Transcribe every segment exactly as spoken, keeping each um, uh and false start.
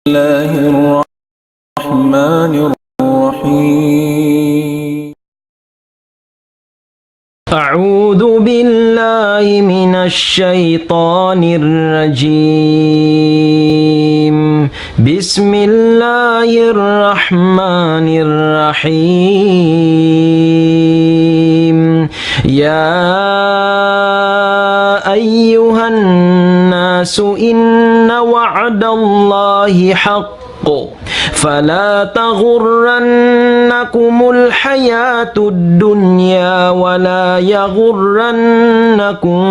الله الرحمن الرحيم. أعوذ بالله من الشيطان الرجيم. بسم الله الرحمن الرحيم. يا أيها الناس إن وعد الله حق فلا تغرنكم الحياة الدنيا ولا يغرنكم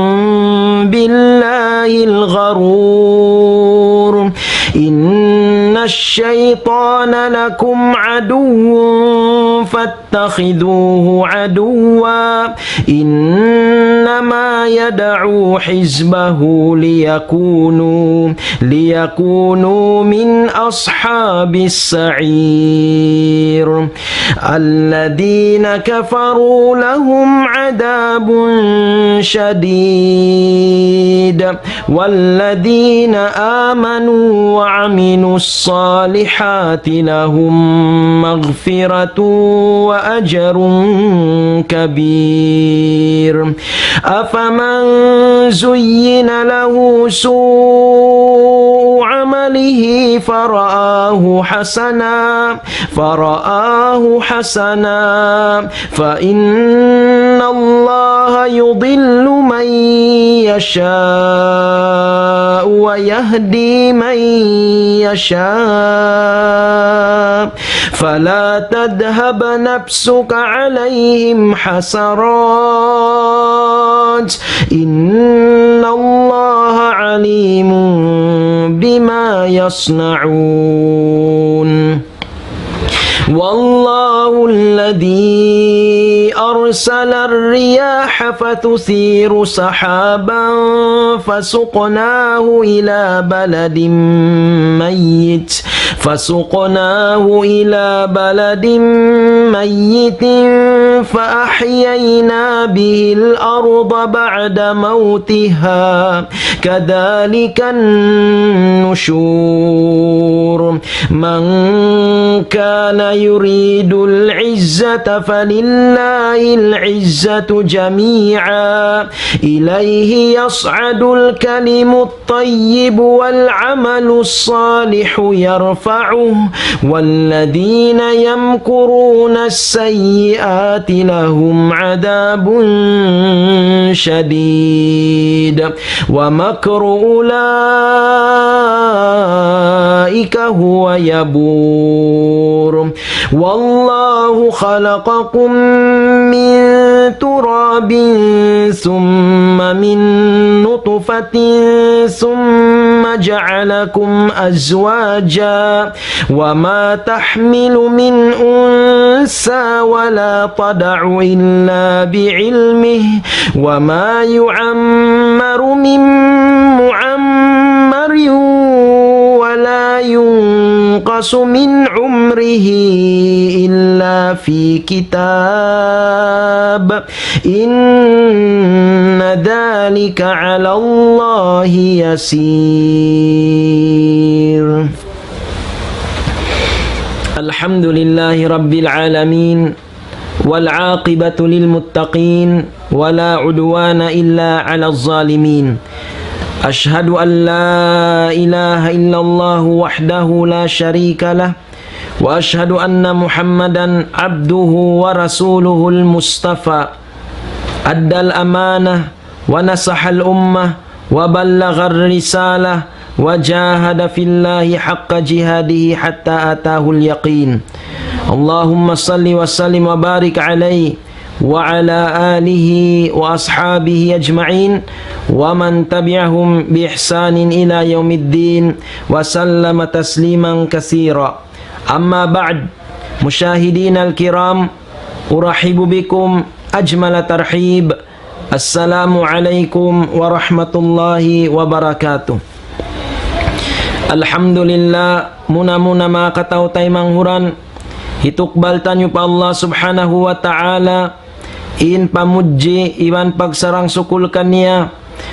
بالله الغرور. إن الشيطان لكم عدو فاتخذوه عدوا إنما يدعو حزبه ليكونوا ليكونوا من أصحاب السعير. الذين كفروا لهم عذاب شديد والذين آمنوا وعملوا الصالحات لهم مغفرة وأجر كبير. أفمن زين له سوء عمله فرآه حسنا فرآه حسنا فإن الله يضل من يشاء ويهدي من يشاء فلا تذهب نفسك عليهم حسرات إن الله عليم بما يصنعون. والله الذي أرسل الرياح فتثير سحابا فسقناه إلى بلد ميت فسقناه إلى بلد ميت فأحيينا به الأرض بعد موتها كذلك النشور. من كان يريد العزة فلله العزة جميعا إليه يصعد الكلم الطيب والعمل الصالح يرفعه والذين يمكرون السيئات لهم عذاب شديد ومكر أولئك هو يبور. والله خلقكم من تراب ثم من نطفة ثم جعلكم أزواجا وما تحمل من أنثى ولا تضع إلا بعلمه وما يعمر من معمر ولا ينقص من عمره إلا في كتاب إن ذلك على الله يسير. الحمد لله رب العالمين والعاقبة للمتقين ولا عدوان إلا على الظالمين. أشهد أن لا إله إلا الله وحده لا شريك له وأشهد أن محمدا عبده ورسوله المصطفى أدى الأمانة ونصح الأمة وبلغ الرسالة وجاهد في الله حق جهاده حتى أتاه اليقين. اللهم صل وسلم وبارك عليه وعلى آله وأصحابه أجمعين ومن تبعهم بإحسان إلى يوم الدين وسلم تسليما كثيرا. أما بعد، مشاهدينا الكرام، أرحب بكم أجمل ترحيب. السلام عليكم ورحمة الله وبركاته. Alhamdulillah, muna-muna manga kataw-taymanghuran, hitukbal taniyu pa Allah Subhanahu wa Ta'ala in pamudji iban pagsarang-sukul kaniya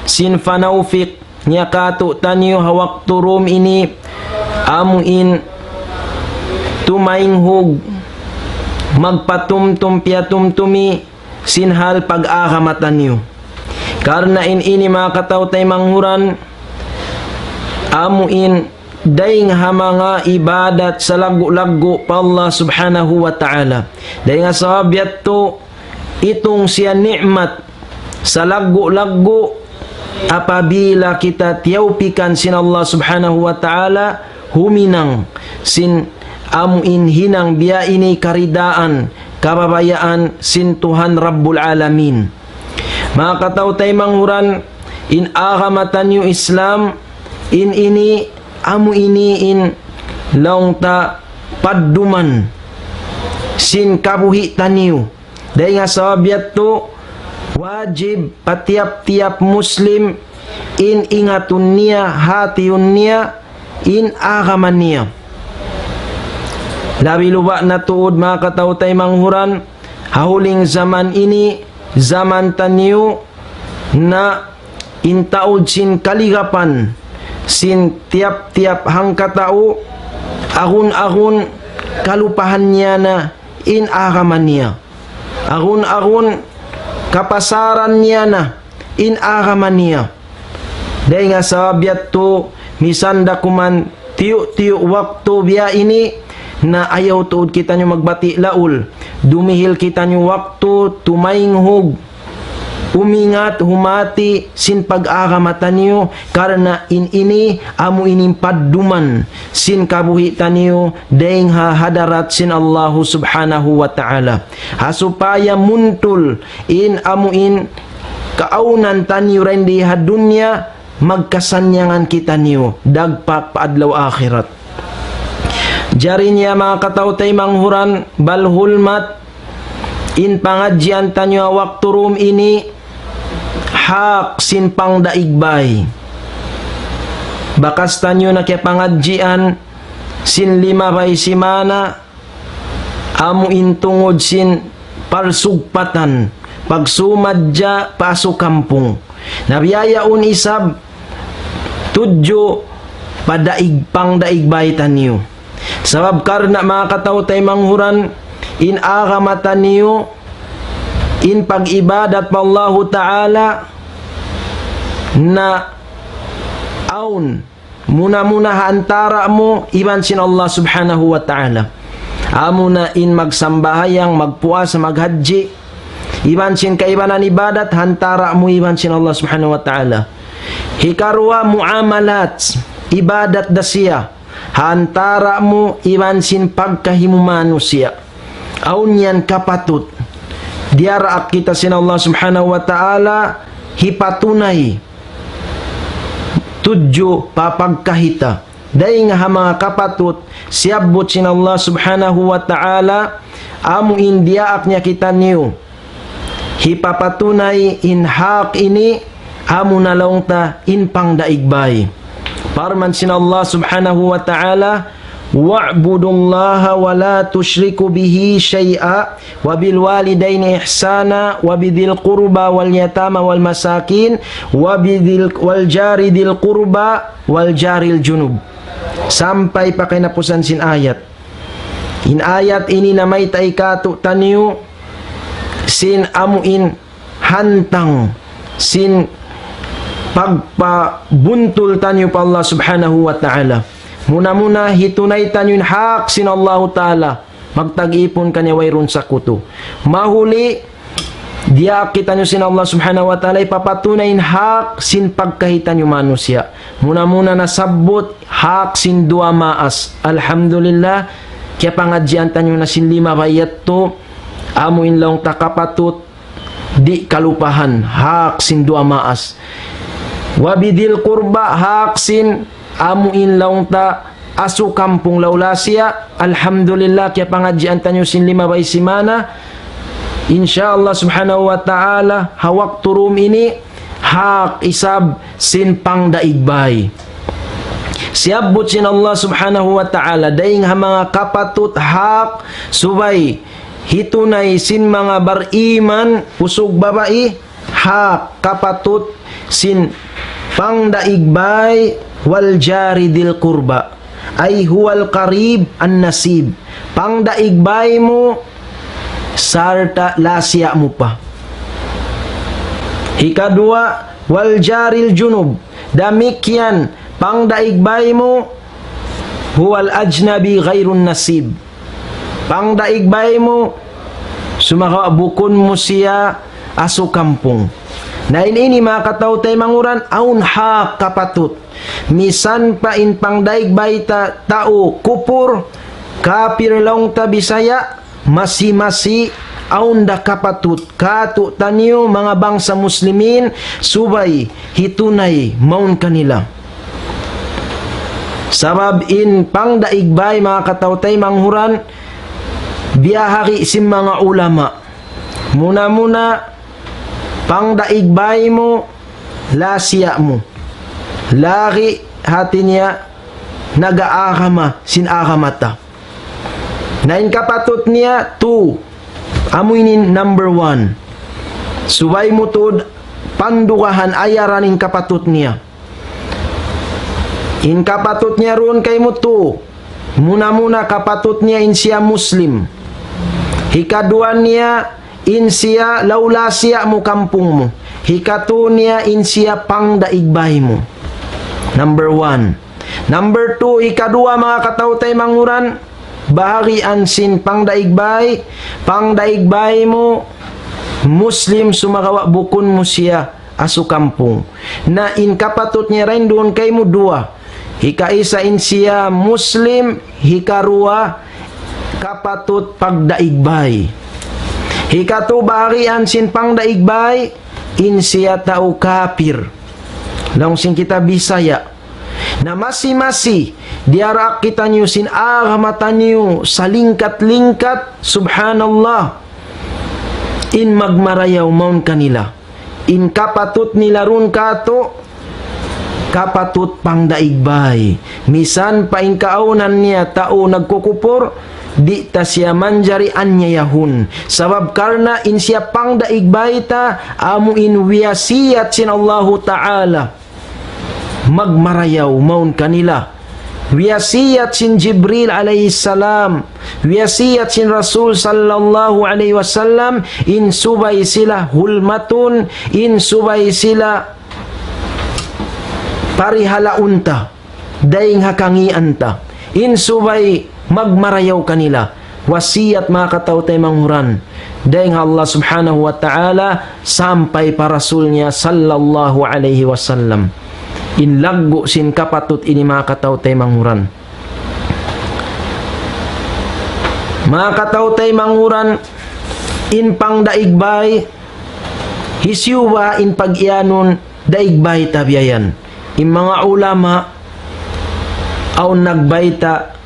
sin panaufik niya kātu'niyu ha waktu dum ini amu in tumainghug, magpatumtum piyatumtumi sin hal pag-agama taniyu. Karna' in ini, manga kataw-taymanghuran, amu in dayng ha manga ibadat salaggu'-laggu' pa Allah Subhanahu wa Ta'ala. Dayng ha sabab yadtu, itung siya ni'mat salaggu'-laggu' apabila kita tiyawpikan sin Allah Subhanahu wa Ta'ala huminang sin amu in hinang biya' ini karidaan, kababayaan sin Tuhan Rabbul Alamin. Manga kataw-taymanghuran, in agama taniyu Islam, in ini, amu ini in laung ta padduman sin kabuhi' taniyu. Dayng ha sabab yadtu, wajib pa tiyap-tiyap Muslim in ingatun niya, hatihun niya, in agama niya. Labi-labi na tuud, manga kataw-taymanghuran, ha huling jaman ini, jaman taniyu na in taud sin kaligapan sin tiyap-tiyap hangkatau, agun-agun kalupahan niya na in agama niya. Agun-agun kapasaran niya na in agama niya. Dayng ha sabab yadtu, misan da kuman tiyu'-tiyu' waktu biya' ini, na ayaw tuud kitaniyu magbati' laul. Dumihil kitaniyu waktu, tumainghug, umingat, humati sin pag-agama taniyu, karna' in ini amu in padduman sin kabuhi' taniyu dayng ha hadarat sin Allahu Subhanahu wa Ta'ala. Ha supaya muntul in amu in kaawnan taniyu dayn di ha dunya, magkasannyangan kitaniyu dagpak pa adlaw akhirat. Jari niya, manga kataw-taymanghuran, bal hulmat in pangadjian taniyu ha waktu dum ini, hak sin pangdaig bay. Bakas taniyu na kiyapangadjian sin lima bay simana, amu in tungud sin parsugpatan, pagsumadja pa asu kampung. Na biya' yaun isab tudju pa daig, pangdaig bay taniyu. Sabab karna', manga kataw-taymanghuran, in agama taniyu, in pag-ibadat pa Allahu Ta'ala, na awn muna-muna ha antara' mu iban sin Allah Subhanahu wa Ta'ala. Amuna in magsambahayang, magpuasa, maghajji, iban sin kaibanan ibadat ha antara' mu iban sin Allah Subhanahu wa Ta'ala. Hikaruwa, muamalat, ibadat da siya ha antara' mu iban sin pagkahi mu manusiya'. Awn yan kapatut diyaraak kita sin Allah Subhanahu wa Ta'ala hipatunay tudju pa pagkahi ta. Dayng ha manga kapatut siyabbut sin Allah Subhanahu wa Ta'ala, amu in diyaak niya kitaniyu hipapatunay in hak ini, amuna laung ta in pangdaig bay. Parman sin Allah Subhanahu wa Ta'ala, واعبدوا الله ولا تشركوا به شيئا وبالوالدين إحسانا وبذي القربى واليتامى والمساكين وبذي ال-، والجار ذي القربى والجار الجنب. Sampay pa kahinapusan sin ayat. In ayat ini namayta' kātu'niyu sin amu in hantang sin pagpabuntul taniyu pa Allah Subhanahu wa Ta'ala. Muna-muna hitunay taniyu in hak sin Allahu Ta'ala, magtag-ipun kaniya wayruun sakutu. Mahuli, diyaak kitaniyu sin Allah Subhanahu wa Ta'ala hipapatunay in hak sin pagkahi taniyu manusiya'. Muna-muna nasabbut hak sin duwa maas. Alhamdulillah, kiyapangadjian taniyu na sin lima bay yadtu, amu in laung ta kapatut di' kalupahan, hak sin duwa maas. وبذي القربى, hak sin amu in laung ta asu kampung laulasiya. Alhamdulillah, kiyapangadjian taniyu sin lima bay simana. Insya Allah Subhanahu wa Ta'ala, ha waktu dum ini, hak isab sin pangdaig bay. Siyabbut sin Allah Subhanahu wa Ta'ala, dayng ha manga kapatut hak subay hitunay sin manga bariman, usug babai, hak kapatut sin pangdaig bay, والجار ذي القربى. أي هو القريب النسيب. Pangdaig bay mu, sarta' lasiya' mu pa. Hikaduwa, والجار الجنب. Damikkiyan, pangdaig bay mu, هو الأجنبي غير النسيب. Pangdaig bay mu, sumagawa' bukun mu siya asukampung. Na in ini manga kataw-taymanghuran, awn hak kapatut. Misan pa in pangdaig bay ta tau kupur, kapir laung ta Bisaya, masi-masi, awn da kapatut katu'taniyu manga bangsa Muslimin, subay hitunay mawn kanila. Sabab in pangdaig bay manga kataw-taymanghuran, biyahagi' sin manga ulama. Muna-muna, pangdaig bay mu, lasiya' mu. Lagi' hati niya nag-aagama sin agama ta. Na in kapatut niya, tu. Amu ini number one. Subay mu tuud pandugahan, ayaran in kapatut niya. In kapatut niya duun kaymu tu. Muna-muna kapatut niya in siya Muslim. Hikaduwa niya in siya lawlasiya' mu kampung mu. Hikatu niya in siya pangdaig bay mu. Number one. Number two, hikaduwa manga kataw-taymanghuran, bahagian sin pangdaig bay, pangdaig bay mu, Muslim sumagawa' bukun mu siya asukampung. Na in kapatut niya dayn duun kaymu duwa. Hikaisa in siya Muslim, hikaruwa kapatut pagdaig bay. Hikatu bahagian sin pangdaig bay, in siya tau kapir. Laung sin kita Bisaya. Na masi-masi, diyaraak kitaniyu sin agama taniyu salingkat-lingkat, subhanallah. In magmarayaw mawn kanila. In kapatut nila duun katu', kapatut pangdaig bay. Misan pa in kaawnan niya tau nagkukupur, di' ta siya manjari anyayahun. Sabab karna' in siya pangdaig bay ta, amu in wiyasiyat sin Allahu Ta'ala. Magmarayaw mawn kanila. Wiyasiyat sin Jibril alayhi salam. Wiyasiyat sin Rasul sallallahu alayhi wasallam, in subay sila hulmatun, in subay sila parihalaun ta, dayng ha kangīan ta. In subay magmarayaw kanila. Wasiyat manga kataw-taymanghuran. Dayng ha Allah subhanahu wa ta'ala, sampay pa Rasul niya sallallahu alayhi wasallam. In laggu' sin kapatut ini manga kataw-taymanghuran. Manga kataw-taymanghuran, in pangdaig bay, hisiyu ba in pag-iyanun daig bay ta biya' yan? In manga ulama, awn nagbayta',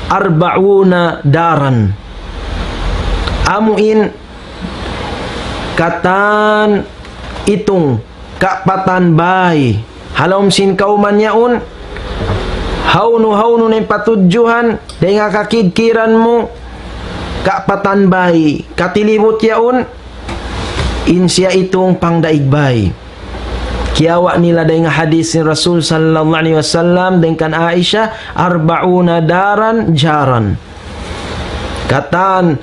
أربعون دارا. Amu in katan itung kapatan bay. Ha lawm sin kawman yaun, hawnu-hawnu na in patudjuhan, dayng ha kakidkiran mu, kapatan bay, katilibut yaun, in siya itung pangdaig bay. Kiyawa' nila dayng ha hadis sin Rasul sallallahu alayhi wasallam, dayng kan Aisha, أربعون دارا جارا. Katan,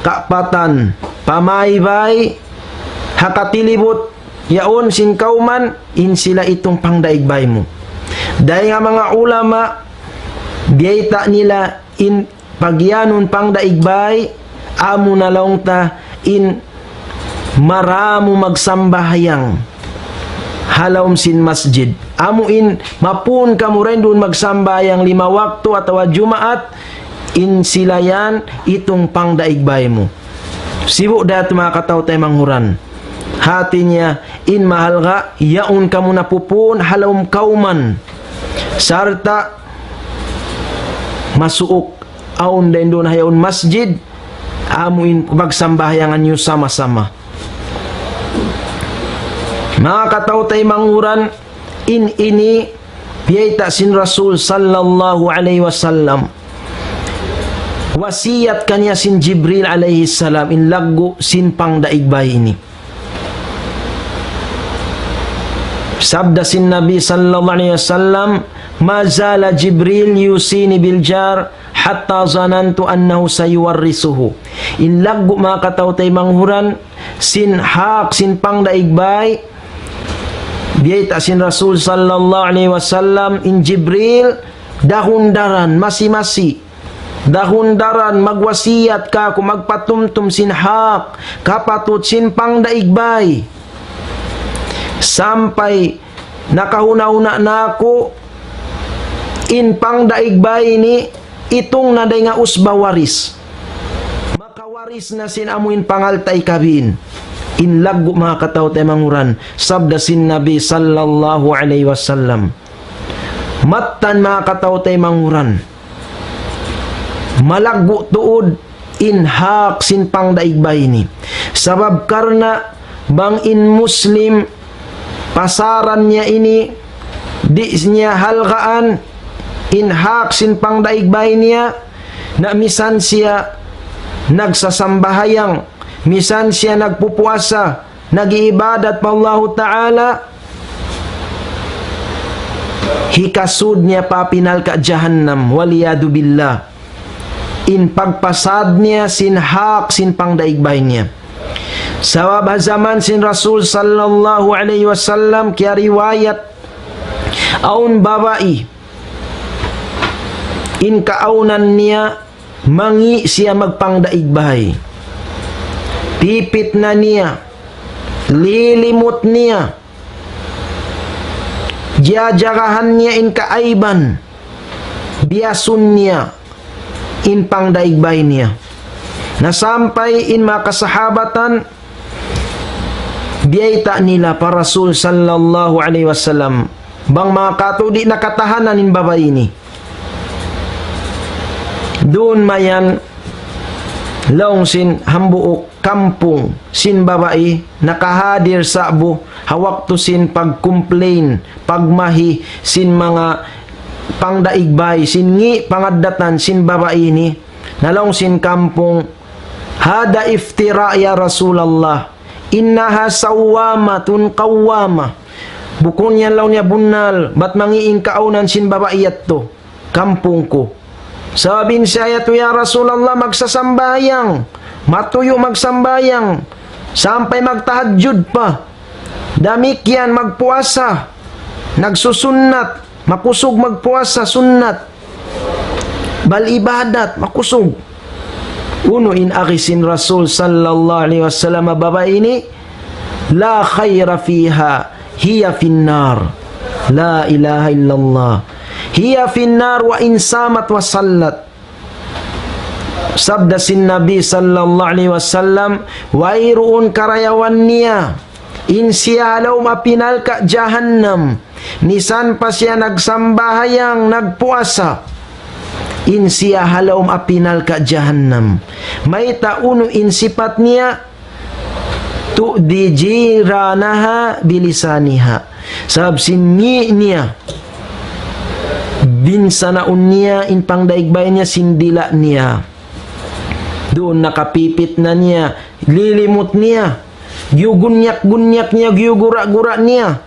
kapatan, pamaybay, ha katilibut, yaun sin kawman, in sila itung pangdaig bay mu. Dayng ha manga ulama, biyayta' nila in pagiyanun pangdaig bay, amu na laung ta in maramu magsambahayang ha lawm sin masjid. Amu in mapun kamu dayn duun magsambahayang lima waktu atawa Jumaat, in sila yan itung pangdaig bay mu. Sibu' da yadtu manga kataw-taymanghuran. Hati niya, in mahalga', yaun kamu napupun ha lawm kawman. Sarta' masuuk awn dayn duun ha yaun masjid, amu in pagsambahayangan niyu sama-sama. Manga kataw-taymanghuran, in ini biyayta' sin Rasul sallallahu alayhi wasallam. Wasiyat kaniya sin Jibril alayhi salam, in laggu' sin pangdaig bay ini. Sabda sin Nabi sallallahu alayhi wasallam, ما زال جبريل يوصيني بالجار حتى ظننت أنه سيورثه. In laggu' manga kataw-taymanghuran, sin hak, sin pangdaig bay, biyayta' sin Rasul sallallahu alayhi wasallam, in Jibril, dahun daran, masi-masi, dahun daran, magwasiyat kāku', magpatumtum sin hak, kapatut sin pangdaig bay. Sampay nakahuna'-huna' na aku, in pangdaig bay ini, itung na dayn ha usba waris. Makawaris na sin amu in pangalta' ikabin. In laggu' manga kataw-taymanghuran, sabda sin Nabi sallallahu alayhi wasallam. Mattan manga kataw-taymanghuran. Malaggu' tuud in hak sin pangdaig bay ini. Sabab karna' bang in Muslim pasaran niya ini, di' niya halgaan in hak sin pangdaig bay niya, na misan siya nagsasambahayang, misan siya nagpupuasa, nag-iibadat pa Allahu Ta'ala, hikasud niya pa api narka' jahannam, waliyadu billah. In pagpasad niya sin hak sin pangdaig bay niya. Sabab ha jaman sin Rasul sallallahu alayhi wasallam, kiyariwayat, awn babai, in kaawnan niya, mangi' siya magpangdaig bay. Pipitna niya, lilimut niya, jajarahan niya in kaaiban, biyasun niya in pangdaig bay niya. Na sampay in manga kasahabatan, biyayta' nila pa Rasul sallallahu alayhi wasallam, bang manga katu' di' na katahanan in babai ini. Duun mayan, laung sin hambuuk kampung sin babai, nakahadir sa'bu ha waktu sin pag-complain, pagmahi sin manga pangdaig bay, sin ngi' pangaddatan sin babai ini, na laung sin kampung, هذا افتراء يا رسول الله. إنها صوامة قوامة. Bukun yan laung niya bunnal, bat mangi' in kaawnan sin babai yadtu, kampung ku. Sabab in siya yadtu, ya Rasulullah, magsasambahayang, matuyu' magsambahayang, sampay magtahajjud pa. Damikkiyan magpuasa, nagsusunnat, makusug magpuasa sunnat. Bal ibadat, makusug. Unu in agi sin Rasul sallallahu alayhi wasallam ha babai ini, لا خير فيها، هي في النار. لا إله إلا الله. هي في النار وإن صامت وصلت. Sabda sin Nabi sallallahu alayhi wasallam, wayruun karayawan niya in siya ha lawm api narka' jahannam, misan pa siya nagsambahayang, nagpuasa, in siya ha lawm api narka' jahannam. Mayta' unu in sipat niya, تؤذي جيرانها بلسانها. Sabab sin ngi' niya, binsanaun niya in pangdaig bay niya sin dila' niya. Duun nakapipitna niya, lilimut niya, giyugunyak-gunyak niya, giyugura-gura niya.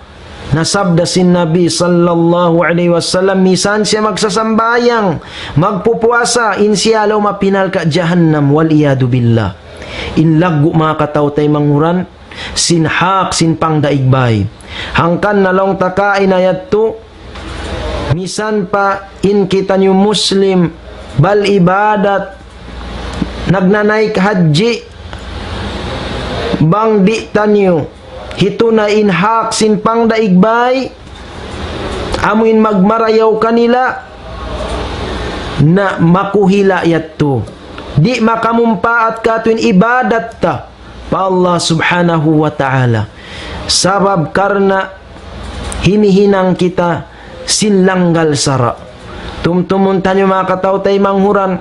Na sabda sin Nabi sallallahu alayhi wasallam, misan siya magsasambahayang, magpupuasa, in siya ha lawm api narka' jahannam, والعياذ بالله. In laggu' manga kataw-taymanghuran, sin hak, sin pangdaig bay. Hangkan na laung ta kaina yadtu, misan pa in kitaniyu Muslim, bal ibadat, nagnanaik hajji, bang di' taniyu hitunay in hak sin pangdaig bay, amu in magmarayaw kanila, na makuhila yadtu. Di' makamumpaat katu' in ibadat ta pa Allah subhanahu wa ta'ala. Sabab karna' himihinang kita sin langgal sara'. Tumtumun taniyu manga kataw-taymanghuran,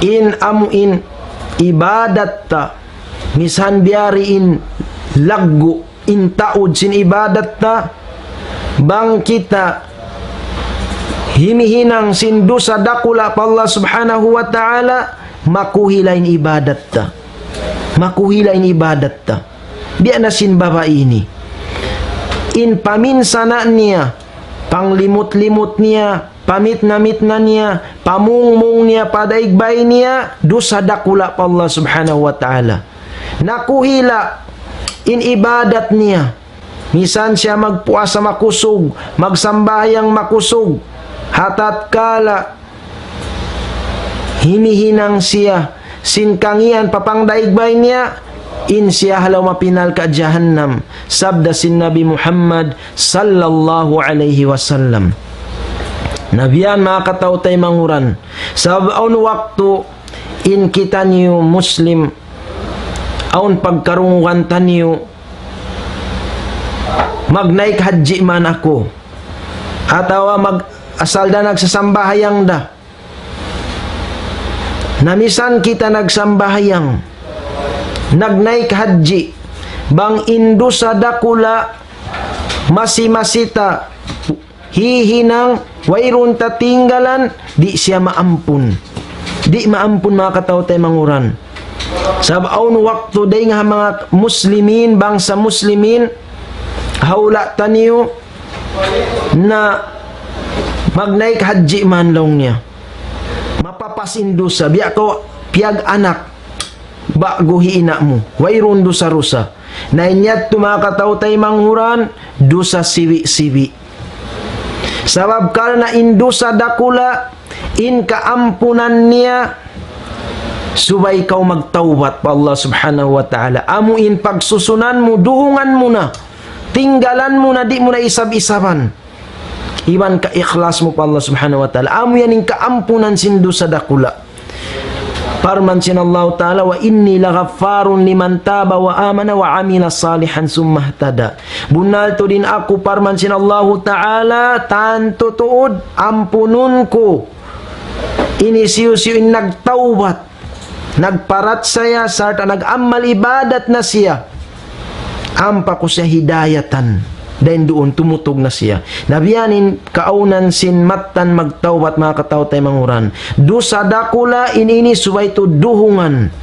in amu in ibadat ta, misan biya' diin in laggu', in taud sin ibadat ta, bang kita himihinang sin dusa dakula' pa Allah subhanahu wa ta'ala, makuhila in ibadat ta. Makuhila in ibadat ta. Biya' na sin babai ini. In paminsana' niya, panglimut-limut niya, pamitna-mitna niya, pamungmung niya, padaig bay niya, dusa dakula' pa Allah Subhanahu wa Ta'ala. Nakuhila in ibadat niya. Misan siya magpuasa makusug, magsambahayang makusug, ha tatkala himihinang siya sin kangīan pa pangdaig bay niya, in siya ha lawm api narka' jahannam. Sabda sin Nabi Muhammad sallallahu alayhi wasallam. Na biya' yan, manga kataw-taymanghuran. Sabab awn waktu in kitaniyu Muslim, awn pagkarungugan taniyu, magnaik hajji man aku. Atawa mag-, asal da nagsasambahayang da. Na misan kita nagsambahayang, nagnaik hajji, bang in dusa dakula', masi-masi ta hihinang, wayruun ta tinggalan, di' siya maampun. Di' maampun, manga kataw-taymanghuran. Sabab awn waktu dayn ha manga muslimin, bangsa muslimin, ha hula' taniyu, na magnaik hajji man laung niya. Mapapas in dusa, biya' kaw piyag-anak, ba'gu hi ina' mu, wayruun dusa-rusa. Na in yadtu, manga kataw-taymanghuran, dusa siwi'-siwi'. Sabab karna' in dusa dakula', in kaampunan niya, subay kaw magtawbat pa Allah Subhanahu wa Ta'ala. Amu in pagsusunan mu, duhungan mu na, tinggalan mu na, di' mu na isab-isaban. Iban kaikhlas mu pa Allah Subhanahu wa Ta'ala. Amu yan in kaampunan sin dusa dakula'. Parman sin Allahu Ta'ala, وإني لغفار لمن تاب وآمن وعمل صالحا ثم اهتدى. Bunnal tuud in aku, parman sin Allahu Ta'ala, tantu tuud ampunun ku in hisiyu-siyu in nagtawbat, nagparachaya, sarta' nag-amal ibadat na siya. Ampa ku siya hidayatan. Dayn duun tumutug na siya. Na biya' yan in kaawnan sin mattan magtawbat, manga kataw-taymanghuran. Dusa dakula' in ini subay tuud duhungan.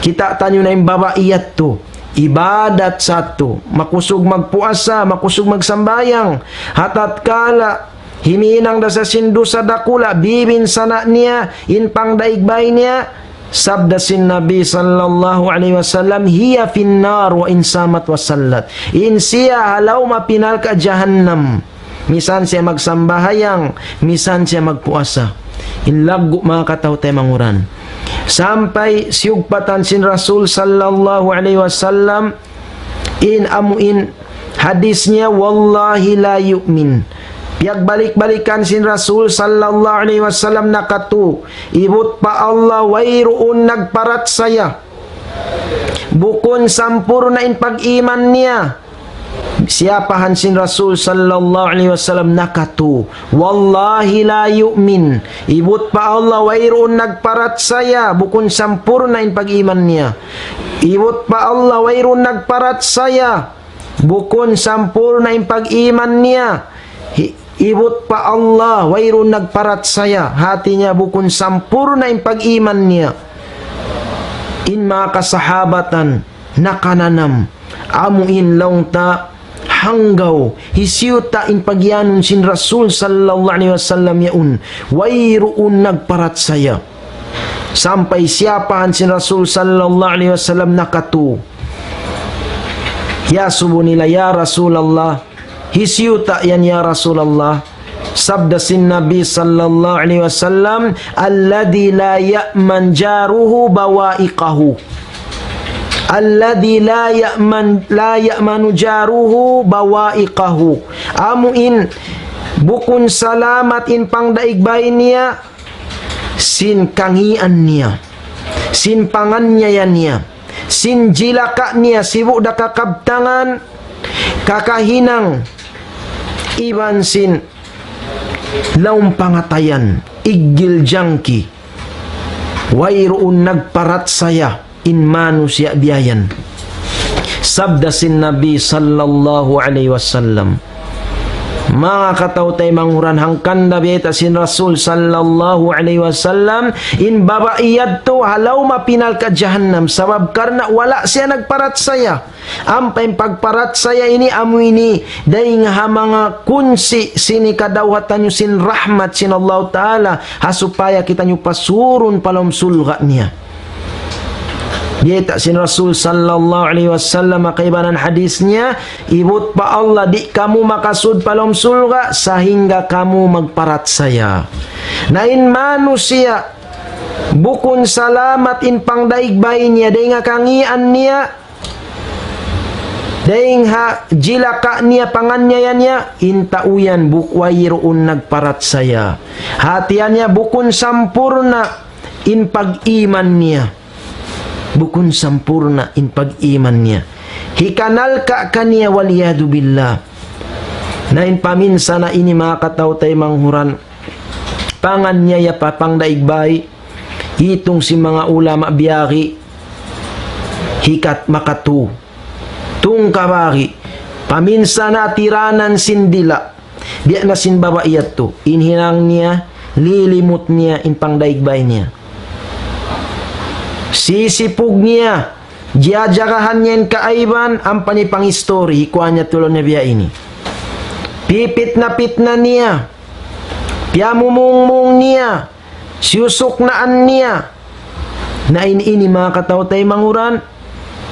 Kita' taniyu na in babai yadtu. Ibadat sadtu. Makusug magpuasa, makusug magsambahayang. Ha tatkala himihinang da sa sin dusa dakula', bibinsana' niya, in pangdaig bay niya, sabda sin Nabi sallallahu alayhi wasallam, هي في النار وإن صامت وصلت. In siya ha lawm api narka' jahannam. Misan siya magsambahayang, misan siya magpuasa. In laggu', manga kataw-taymanghuran. Sampay siyugpatan sin Rasul sallallahu alayhi wasallam, in amu in hadis niya, والله لا يؤمن. Piyagbalik-balikan sin Rasul sallallahu alayhi wasallam nakatu', ibut pa Allah wayruun nagparachaya. Bukun sampurna' in pag-iman niya. Siyapahan sin Rasul sallallahu alayhi wasallam nakatu', والله لا يؤمن. Ibut pa Allah wayruun nagparachaya, bukun sampurna' in pag-iman niya. Ibut pa Allah wayruun nagparachaya, bukun sampurna' in pag-iman niya. Hi-, ibut pa Allah wayruun nagparachaya, hati niya bukun sampurna' in pag-iman niya. In manga kasahabatan, nakananam, amu in laung ta, hanggaw, hisiyu ta in pagiyanun sin Rasul sallallahu alayhi wasallam yaun, wayruun nagparachaya. Sampay siyapahan sin Rasul sallallahu alayhi wasallam nakatu'. Iyasubu nila, "Ya Rasulullah, hisiyu ta yan, ya Rasulullah?" Sabda sin Nabi sallallahu alayhi wasallam, "الذي لا يأمن جاره بوائقه." الذي لا يأمن، لا يأمن جاره بوائقه. Amu in bukun salamat in pangdaig bay niya sin kangīan niya, sin panganiaya niya, sin jilaka niya, sibu' da kakabtangan, kakahinang, iban sin lawm pangatayan, iggil jangki, wayruun nagparachaya in manusiya' biya' yan. Sabda sin Nabi sallallahu alayhi wasallam, Manga kataw-taymanghuran, hangkan da biyayta' sin Rasul sallallahu alayhi wasallam, in babai yadtu ha lawm api narka' jahannam, sabab karna' wala' siya nagparachaya. Ampa in pagparachaya ini amu ini, dayng ha manga kunsi' sin hikadawhatan niyu sin rahmat sin Allah Ta'ala, ha supaya kitaniyu pasurun pa lawm surga' niya. Biyayta' sin Rasul sallallahu alayhi wasallam, kaibanan hadis niya, ibut pa Allah, di' kamu makasud pa lawm surga', sahingga kamu magparachaya. Na in manusiya', bukun salamat in pangdaig bay niya, dayng ha kangīan niya, dayng ha jilaka' niya, panganyaya niya, in tau yan buk-, wayruun nagparachaya. Hati niya bukun sampurna' in pag-iman niya. Bukun sampurna' in pag-iman niya. Hikanalka' kaniya, wal iyadhu billah. Na in paminsana' ini, manga kataw-taymanghuran, panganyaya pa pangdaig bay, hitung sin manga ulama biyari, hikat makatu. Tungkabari, paminsana' tiranan sin dila', biya' na sin babai yadtu, in hinang niya, lilimut niya in pangdaig bay niya. Sisipug niya, jajagahan niya in kaaiban, ampa niya pangistori, hikuan niya tulun niya biya' ini. Pipitna-pitna niya, piyamumungmung niya, siyusuknaan niya. Na in ini, manga kataw-taymanghuran,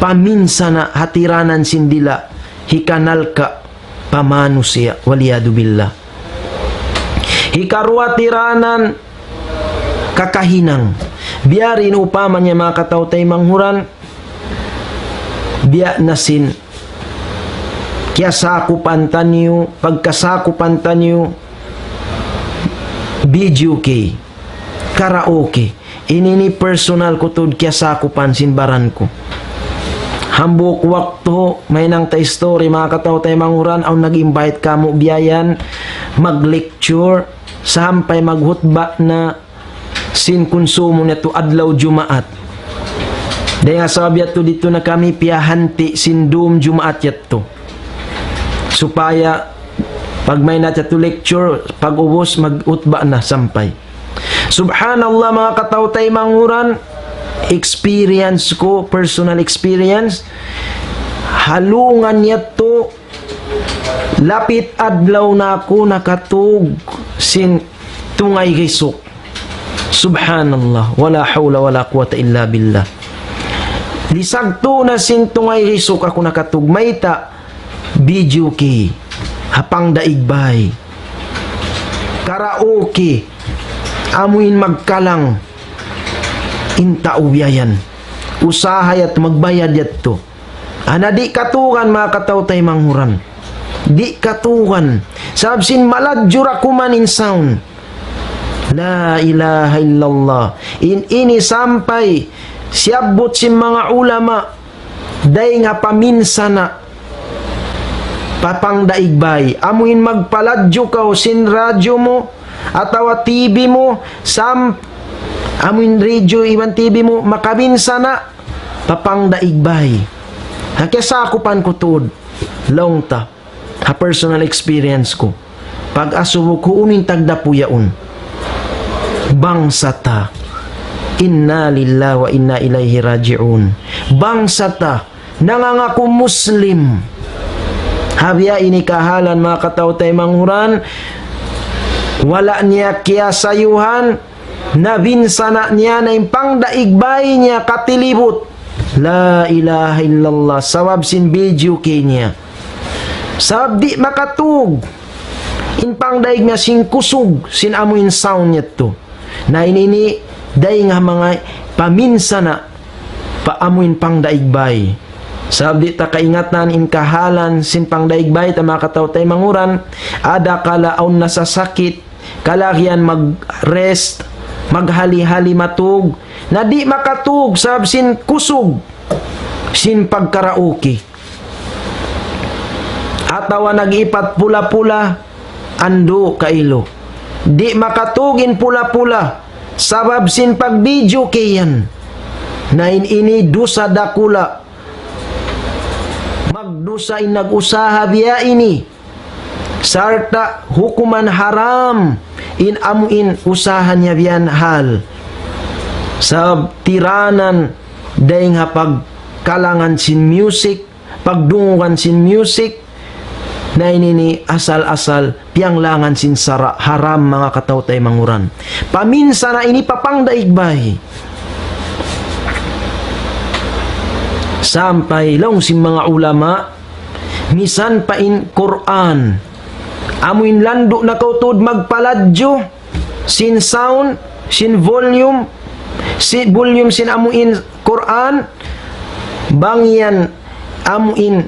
paminsana' ha tiranan sin dila', hikanalka' pa manusiya', wal iyadhu billah. Hikaruwa tiranan kakahinang. Biyari in upama niya, manga kataw-taymanghuran, biya' na sin kiyasakupan taniyu, pagkasakupan taniyu, video key, karaoke. Ini ini personal ku tuud kiyasakupan sin baran ku. Hambuuk waktu, mahinang ta istori, manga kataw-taymanghuran, awn nag-invite kāmu' biya' yan, mag-lecture, sampay maghutba na sin kunsumu natu' adlaw Jumaat. Dayng ha sabab yadtu didtu na kami piyahanti' sin dum Jumaat yadtu. Supaya pag mahinang ta yadtu lecture, pag-ubus maghutba na sampay. Subhanallah, manga kataw-taymanghuran, experience ku, personal experience, halungan yadtu, lapit adlaw na aku nakatug sin tungay risuk. Subhanallah, wala hawla wala quwwata illa billah. Lisag tu na sin tungay risuk aku nakatug, mayta', video key, ha pangdaig bay. Karaoke, amuin magkalang, in tau biya' yan. Usaha yadtu, magbayad yadtu. Ana di' katugan, manga kataw-taymanghuran. Di' katugan. Sabab sin maladju ra kuman in sound. La ilaha illallah. In ini sampay siyabbut sin manga ulama, dayng ha paminsana' pa pangdaig bay. Amuin magpaladju kaw sin radyo mu, atawa T V mu, sam-, amuin radyo iban T V mu, makabinsana' pa pangdaig bay. Ha, kiyasakupan ku tuud, laung ta, ha personal experience ku. Pag-asubu ku, unu in tagdapu yaun. Bangsa ta. Inna lillahi wa inna ilayhi raji'un. Bangsa ta, nangangaku Muslim. Ha biya' ini kahalan, manga kataw-taymanghuran, wala' niya kiyasayuhan, nabinsana' niya na in pangdaig bay niya katilibut. La ilaha illallah, sabab sin video key niya. Sabab di' makatug in pangdaig niya sin kusug, sin amuin sound niya tu. Na in ini, dayng ha manga paminsana' pa amuin pangdaig bay. Sabab di' ta kaingatan in kahalan sin pangdaig bay ta, manga kataw-taymanghuran, adakala awn nasasakit, kalagihan mag-rest, maghali-hali matug, na di' makatug sabab sin kusug, sin pagkaraoke. Atawa nag-ipat pula-pula, andu' kailu. Di' makatug in pula-pula, sabab sin pag-video key yan. Na in ini dusa dakula'. Magdusa in nag-usaha biya' ini. sarta' hukuman haram in amu in usaha niya biya' yan hal. Sabab tiranan dayng ha pagkalangan sin music, pagdungugan sin music, na ini ini asal-asal piyanglangan sin sara', haram, manga kataw-taymanghuran. Paminsana' ini pa pangdaig bay. Sampay laung sin manga ulama, misan pa in Qur'an, amu in landu' na kaw tuud magpaladju sin sound, sin volume, sin volume sin amu in Qur'an, bang yan amu in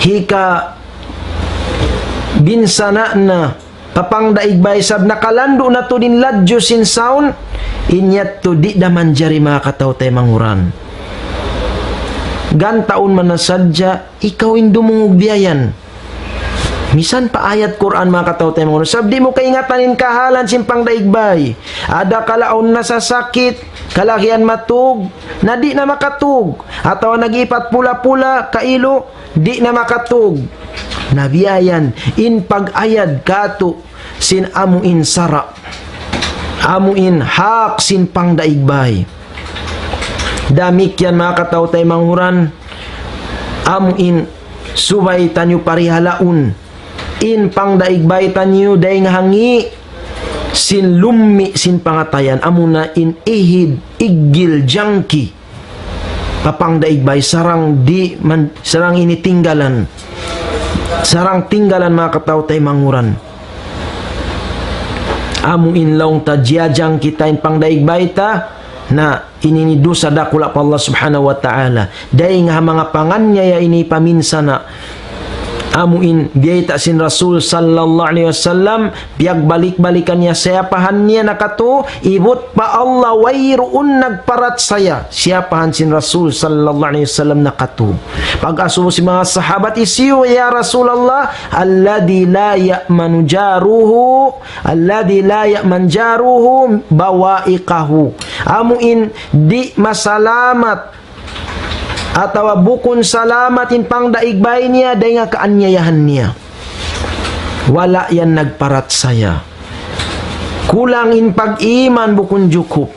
hikabinsana' na pa pangdaig bay sabab nakalandu' na tuud in ladju sin sound, in yadtu di' da manjari, manga kataw-taymanghuran. Gantaun man na sadja, ikaw in dumungug biya' yan. Misan pa ayat Qur'an, manga kataw-taymanghuran. Sabab di' mu kaingatan in kahalan sin pangdaig bay. Adakala awn nasasakit, kalagihan matug, na di' na makatug. Atawa nag-ipat pula-pula, kailu, di' na makatug. Na biya' yan, in pag-ayad katu' sin amu in sara', amu in hak sin pangdaig bay. Damikkiyan, manga kataw-taymanghuran, amu in subay taniyu parihalaun in pangdaig bay taniyu dayng ha ngi' sin lummi' sin pangatayan, amu na in ihid, iggil, jangki pa pangdaig bay, sarang di' man, sarang ini tinggalan. Sarang tinggalan, manga kataw-taymanghuran. Amu in laung ta jiyajangki ta in pangdaig bay ta, na ini ini dusa dakula' pa Allah Subhanahu wa Ta'ala. Dayng ha manga panganiaya ini paminsana'. Amu in biyayta' sin Rasul sallallahu alayhi wasallam, piyagbalik-balikan niya, siyapahan niya na katu', ibut pa Allah wayruun nagparachaya. Siyapahan sin Rasul sallallahu alayhi wasallam na katu'. Pag-asubu sin manga sahabat, hisiyu ya Rasulullah, الذي لا يأمن جاره، الذي لا يأمن جاره بوائقه. Amu in di' masalamat atawa bukun salamat in pangdaig bay niya dayng ha kaaniyayahan niya. Wala' yan nagparachaya. Kulang in pag-iman, bukun jukup.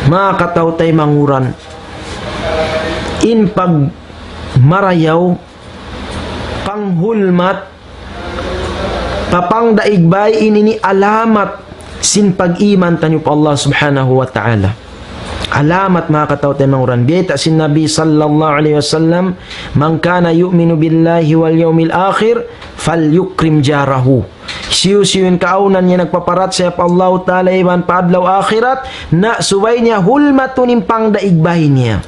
Manga kataw-taymanghuran, in pagmarayaw, panghulmat, pa pangdaig bay ini, ini alamat sin pag-iman taniyu pa Allah Subhanahu wa Ta'ala. Alamat, manga kataw-taymanghuran. Biyayta' sin Nabi sallallahu alayhi wasallam, من كان يؤمن بالله واليوم الآخر فليكرم جاره. Hisiyu-siyu in kaawnan niya nagpaparachaya pa Allahu Ta'ala iban pa adlaw akhirat, na subay niya hulmatun in pangdaig bay niya.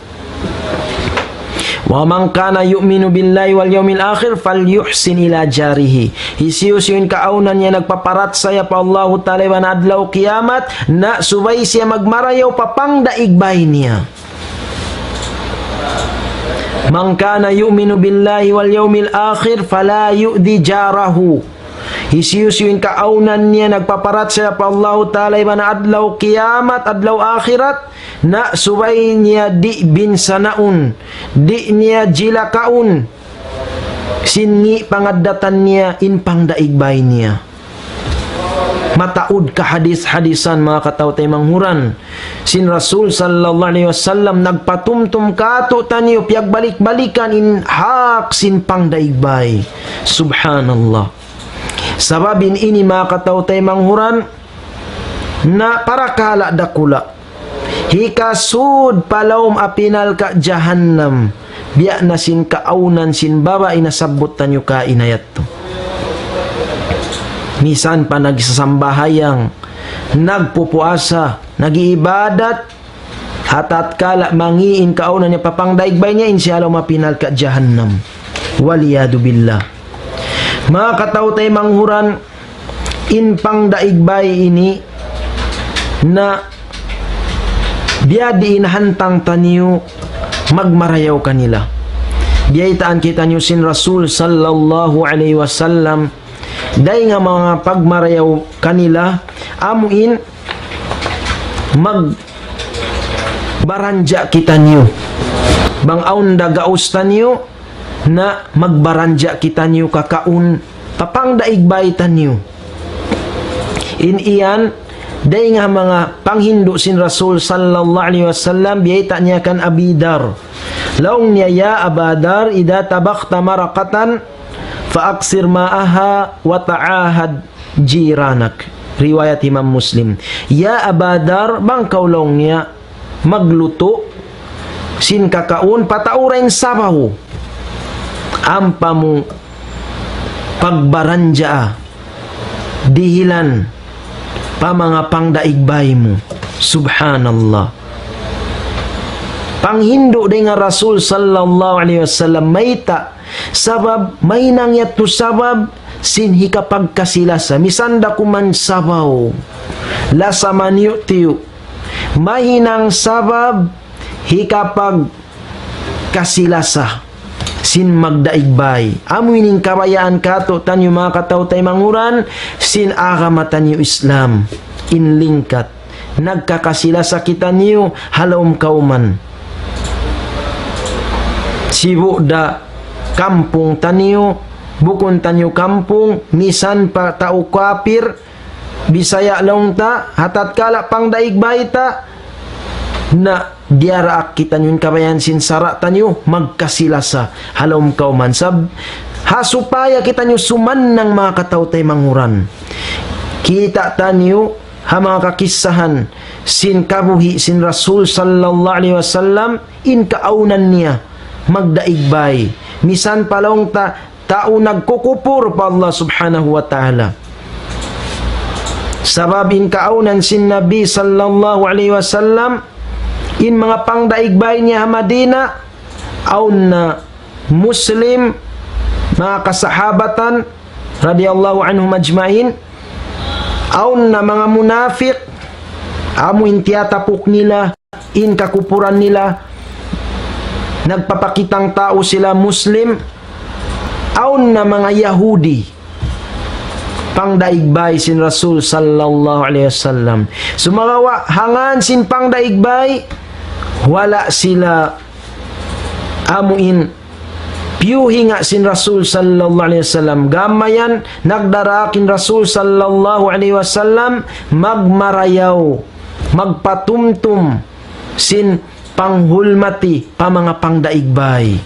ومن كان يؤمن بالله واليوم الآخر فليحسن إلى جاره. Hisiyu-siyu in kaawnan niya nagpaparachaya pa Allahu Ta'ala iban adlaw kiyamat, na subay siya magmarayaw pa pangdaig bay niya. من كان يؤمن بالله واليوم الآخر فلا يؤذ جاره. Hisiyu-siyu in kaawnan niya nagpaparachaya pa Allahu Ta'ala iban adlaw kiyamat, adlaw akhirat, na subay niya di' binsanaun, di' niya jilakaun, sin ngi' pangaddatan niya in pangdaig bay niya. Mataud kahadis-hadisan, manga kataw-taymanghuran, sin Rasul sallallahu alayhi wasallam nagpatumtum kātu'niyu, piyagbalik-balikan in hak sin pangdaig bay. Subhanallah. Sabab in ini, manga kataw-taymanghuran, na parakala' dakula'. Hikasud pa lawm api narka' jahannam, biya' na sin kaawnan sin babai nasabbut taniyu kaina yadtu. Misan pa nagsasambahayang, nagpupuasa, nag-iibadat, ha tatkala mangi' in kaawnan niya pa pangdaig bay niya, in siya lawm api narka' jahannam. والعياذ بالله. Manga kataw-taymanghuran, in pangdaig bay ini na biyadiin hantang taniyu magmarayaw kanila. Biyaytaan kitaniyu sin Rasul sallallahu alayhi wasallam, dayng ha manga pagmarayaw kanila, amu in magbaranja' kitaniyu. Bang awn da gaus taniyu, Na magbaranja' kitaniyu kakaun pa pangdaig bay taniyu. In yan, dayn ha manga panghindu' sin Rasul sallallahu alayhi wasallam, biyayta' niya kan Abi Dar. Laung niya, يا أبا ذر إذا طبخت مرقة فأكثر ماءها وتعاهد جيرانك. Riwayat Imam Muslim. Ya Aba Dar, bang kaw laung niya maglutu' sin kakaun, pataura in sabaw. Ampa mu pagbaranjaa, dihilan pa manga pangdaig bay mu. Subhanallah. Panghindu' dayn ha Rasul sallallahu alayhi wasallam, mayta'? Sabab, mahinang yadtu sabab sin hikapagkasi-lasa. Misan da kuman sabaw, lasa maniyu'-tiyu'. Mahinang sabab hikapagkasi-lasa sin magdaig bay. Amu ini in kabayaan kātu'niyu manga kataw-taymanghuran sin agama taniyu Islam. In lingkat, nagkakasi-lasa kitaniyu ha lawm kawman. Sibu' da kampung taniyu, bukun taniyu kampung, misan pa tau kapir, Bisaya laung ta, ha tatkala pangdaig bay ta, na diyaraak kitaniyu in kabayaan sin sara' taniyu, magkasi-lasa ha lawm kawman. Sab-, ha supaya kitaniyu sumannang manga kataw-taymanghuran. Kita' taniyu ha manga kakissahan sin kabuhi' sin Rasul sallallahu alayhi wasallam, in kaawnan niya magdaig bay. Misan pa laung ta, tau nagkukupur pa Allah Subhanahu wa Ta'ala. Sabab in kaawnan sin Nabi sallallahu alayhi wasallam, in manga pangdaig bay niya ha Madina, awn na Muslim, manga kasahabatan, radiyallahu anhum ajma'in, awn na manga munafik, amu in tiyatapuk nila, in kakupuran nila, nagpapakitang tau sila Muslim, awn na manga Yahudi, pangdaig bay sin Rasul sallallahu alayhi wasallam. Sumagawa', ha ngan sin pangdaig bay, wala' sila amu in piyuhinga' sin Rasul sallallahu alayhi wasallam. Gam mayan, nagdaraak in Rasul sallallahu alayhi wasallam, magmarayaw, magpatumtum sin panghulmati pa manga pangdaig bay.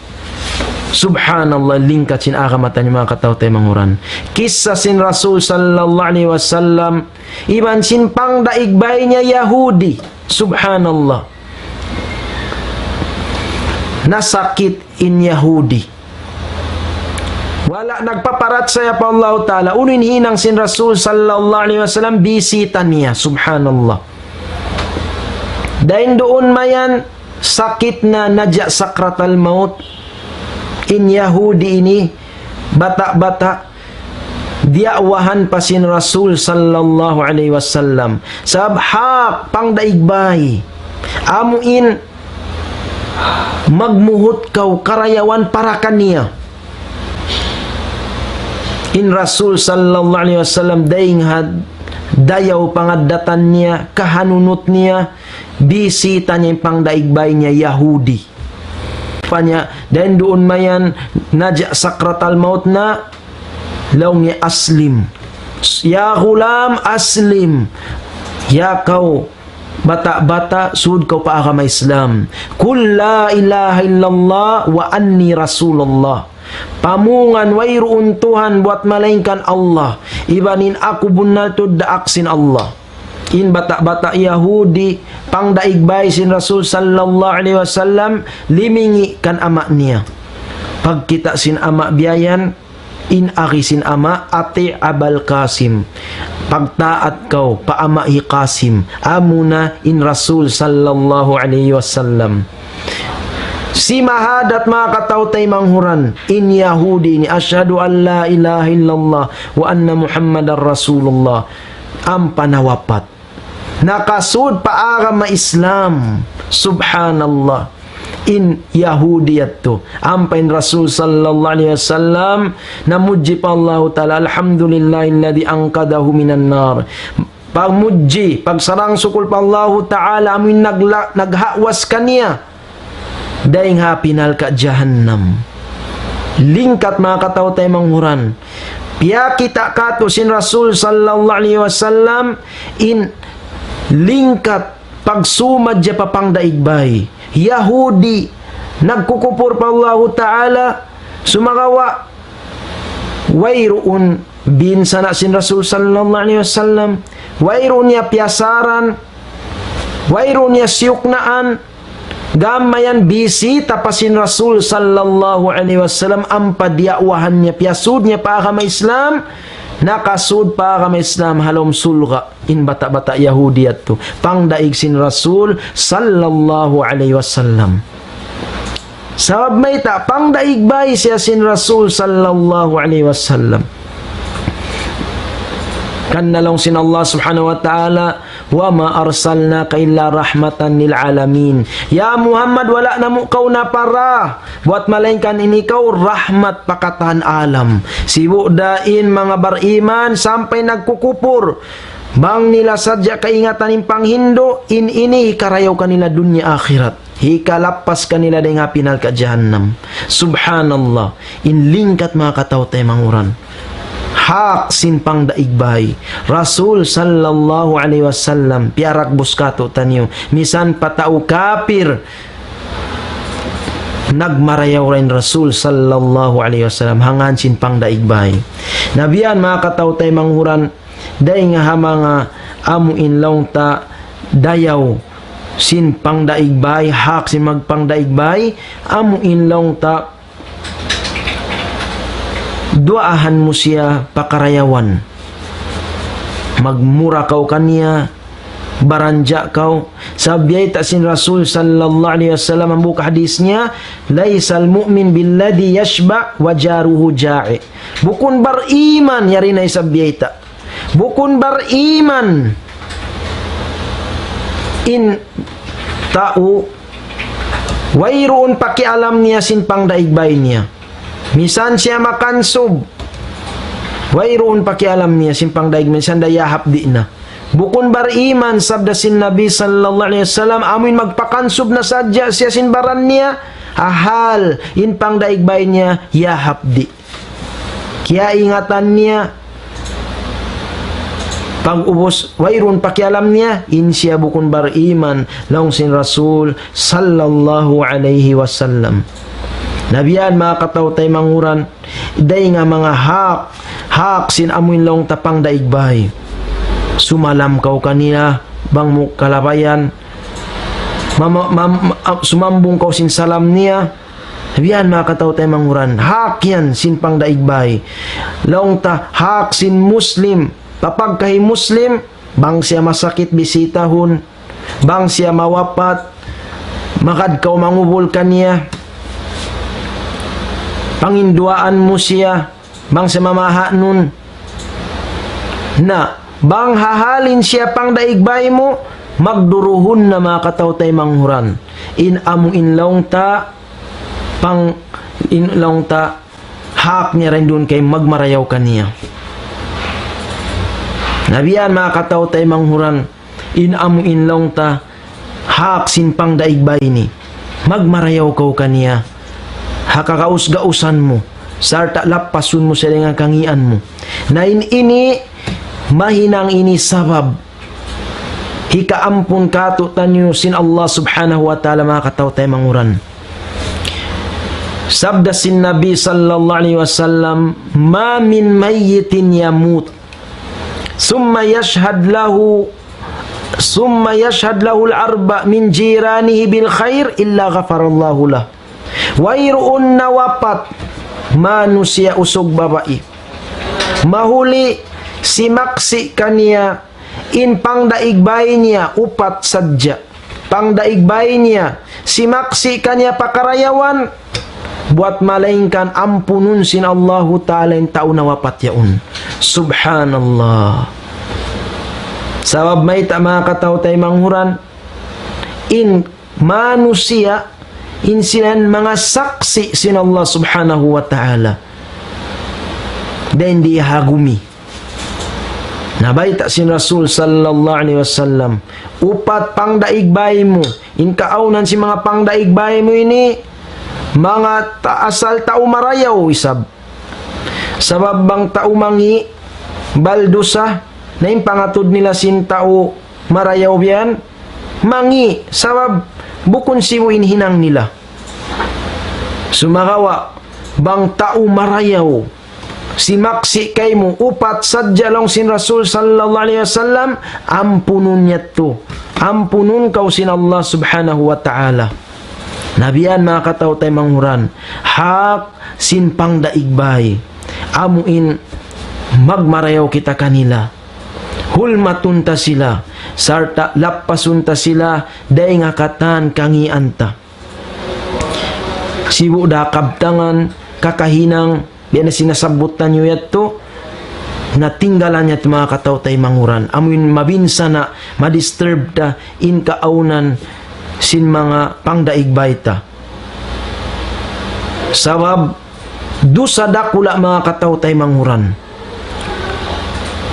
Subhanallah, lingkat sin agama taniyu manga kataw-taymanghuran. Kissa sin Rasul sallallahu alayhi wasallam, iban sin pangdaig bay niya Yahudi. Subhanallah. Nasakit in Yahudi. Wala' nagpaparachaya pa Allahu Ta'ala. Unu in hinang sin Rasul sallallahu alayhi wasallam, bisita niya. Subhanallah. Dayn duun mayan, sakit na, naja' sakratal maut. In Yahudi ini, bata'-bata', diya'wahan pa sin Rasul sallallahu alayhi wasallam. Sabab hak pangdaig bay. Amu in magmuhut kaw karayawan para kaniya. In Rasul sallallahu alayhi wasallam dayn ha dayaw pangaddatan niya, kahanunut niya, bisita niya in pangdaig bay niya Yahudi. Panya, dayn duun mayan, naja' sakratal maut na, laung niya, "Aslim. Ya ghulam, aslim. Ya kaw bata'-bata', sud kaw pa agama Islam. Qul la ilaha illallah wa anni rasulullah." Pamungan, wayruun Tuhan buwat malaingkan Allah. Iban in aku bunnal tuud daak sin Allah. In bata'-bata' Yahudi, pangdaig bay sin Rasul sallallahu alayhi wasallam, limingi' kan ama' niya. Pagkita' sin ama' biya' yan, in agi sin ama', "Ati' Abal Qasim." Pagtaat kaw pa ama' hi Qasim. Amuna in Rasul sallallahu alayhi wasallam. Simahadat manga kataw-taymanghuran, in Yahudi ini, "Ashhadu an la ilaha illallah wa anna Muhammadar Rasulullah." Ampa nawapat. Nakasud pa agama Islam. Subhanallah. In Yahudi yadtu. Ampa in Rasul sallallahu alayhi wasallam, namudji pa Allahu Ta'ala, "Alhamdulillahilladhi anqadhahu minan nar." Pagmudji, pagsarang-sukul pa Allahu Ta'ala, amu in nagla-, naghawas kaniya dayn ha api narka' jahannam. Lingkat, manga kataw-taymanghuran. Piyakita' katu' sin Rasul sallallahu alayhi wasallam in lingkat pagsumad niya pa pangdaig bay. Yahudi, nagkukupur pa Allahu Ta'ala, sumagawa' wayruun binsana' sin Rasul sallallahu alayhi wasallam, wayruun niya piyasaran, wayruun niya siyuknaan, gam mayan bisita pa sin Rasul sallallahu alayhi wasallam, ampa diya'wahan niya, piyasud niya pa agama Islam, nakasud pa agama Islam, ha lawm surga', in bata'-bata' Yahudi yadtu, pangdaig sin Rasul sallallahu alayhi wasallam. Sabab mayta', pangdaig bay siya sin Rasul sallallahu alayhi wasallam. Kan laung sin Allah subhanahu wa ta'ala, وما أرسلناك إلا رحمة للعالمين. Ya Muhammad, wala' namu' kaw napara, buat malaingkan in ikaw rahmat pa katan alam. Sibu' da in manga bariman sampay nagkukupur, bang nila sadja kaingatan in panghindu', in ini hikarayaw kanila dunya akhirat. Hikalappas kanila dayn ha api narka' jahannam. Subhanallah. In lingkat, manga kataw-taymanghuran. Hak sin pangdaig bay. Rasul sallallahu alayhi wasallam, piyaragbus katu'taniyu. Misan pa tau kapir, nagmarayaw ra in Rasul sallallahu alayhi wasallam, hangkan sin pangdaig bay. Na biya' yan, manga kataw-taymanghuran, dayn ha manga amu in laung ta dayaw sin pangdaig bay, hak sin magpangdaig bay, amu in laung ta duwaahan mu siya pa karayawan. Magmura kaw kaniya, baranja' kaw. Sabab biyayta' sin Rasul sallallahu alayhi wasallam, hambuuk hadis niya, ليس المؤمن بالذي يشبع وجاره جائع. Bukun bariman, yari na isab biyayta'. Bukun bariman in tau wayruun pakialam niya sin pangdaig bay niya. Misan siya makansub, wayruun pakialam niya sin pangdaig, misan da yahapdi' na. Bukun bariman, sabda sin Nabi sallallahu alayhi wasallam, amu in magpakansub na sadja siya sin baran niya, ha hal in pangdaig bay niya yahapdi'. Kiyaingatan niya, pag'ubus wayruun pakialam niya, in siya bukun bariman, laung sin Rasul sallallahu alayhi wasallam. Na biya' yan, manga kataw-taymanghuran, dayn ha manga hak, hak sin amu in laung ta pangdaig bay. Sumalam kaw kaniya, bang mu kalabayan, mama-, mam-, ma-, sumambung kaw sin salam niya, Biya' yan, manga kataw-taymanghuran, hak yan sin pangdaig bay. Laung ta, hak sin Muslim, papagkahi Muslim, bang siya masakit bisitahun, bang siya mawapat, magad kaw mangubul kaniya, panginduwaan mu siya, bang siya mamahaun. Na, bang ha hal in siya pangdaig bay mu, magduruhun na, manga kataw-taymanghuran. In amu in laung ta, pang, in laung ta, hak niya dayn duun kay magmarayaw kaniya. Na biya' yan, manga kataw-taymanghuran, in amu in laung ta, hak sin pangdaig bay ini. Magmarayaw kaw kaniya ha kagaus-gausan mu, sarta' lappasun mu siya dayn ha kangīan mu. Na in ini, mahinang ini sabab hikaampun katu'taniyu sin Allah subhanahu wa ta'ala, manga kataw-taymanghuran. Sabda sin Nabi sallallahu alayhi wasallam, ما من ميت يموت ثم يشهد له، ثم يشهد له الأربعة من جيرانه بالخير إلا غفر الله له. Wayruun nawapat manusiya' usug babai, mahuli simaksi' kaniya in pangdaig bay niya upat sadja. Pangdaig bay niya, simaksi' kaniya pa karayawan, buwat malaingkan ampunun sin Allahu Ta'ala in tau nawapat yaun. Subhanallah. Sabab mayta', manga kataw-taymanghuran, in manusiya', in sila yan manga saksi' sin Allah Subhanahu wa Ta'ala. Dayn di ha gumi. Na bayta' sin Rasul sallallahu alayhi wasallam, upat pangdaig bay mu, in kaawnan sin manga pangdaig bay mu ini, manga ta-, asal tau marayaw isab. Sabab bang tau mangi', bal dusa, na in pangatud nila sin tau marayaw biyan, mangi', sabab bukun sibu' in hinang nila. Sumagawa', bang tau marayaw, simaksi' kaymu upat sadja laung sin Rasul sallallahu alayhi wasallam, ampunun niya tu. Ampunun kaw sin Allah subhanahu wa ta'ala. Na biyan manga kataw-taymanghuran, hak sin pangdaig bay. Amu in magmarayaw kita kanila. Hulmatun ta sila, sarta' lappasun ta sila, dayn ha katan kangian ta. Sibu' da kabtangan, kakahinang, biya' na sin nasabbut taniyu yadtu, na tinggalan niya tu manga kataw-taymanghuran. Amu in mabinsana', ma-disturb ta, in kaawnan sin manga pangdaig bay ta. Sabab, dusa dakula' manga kataw-taymanghuran.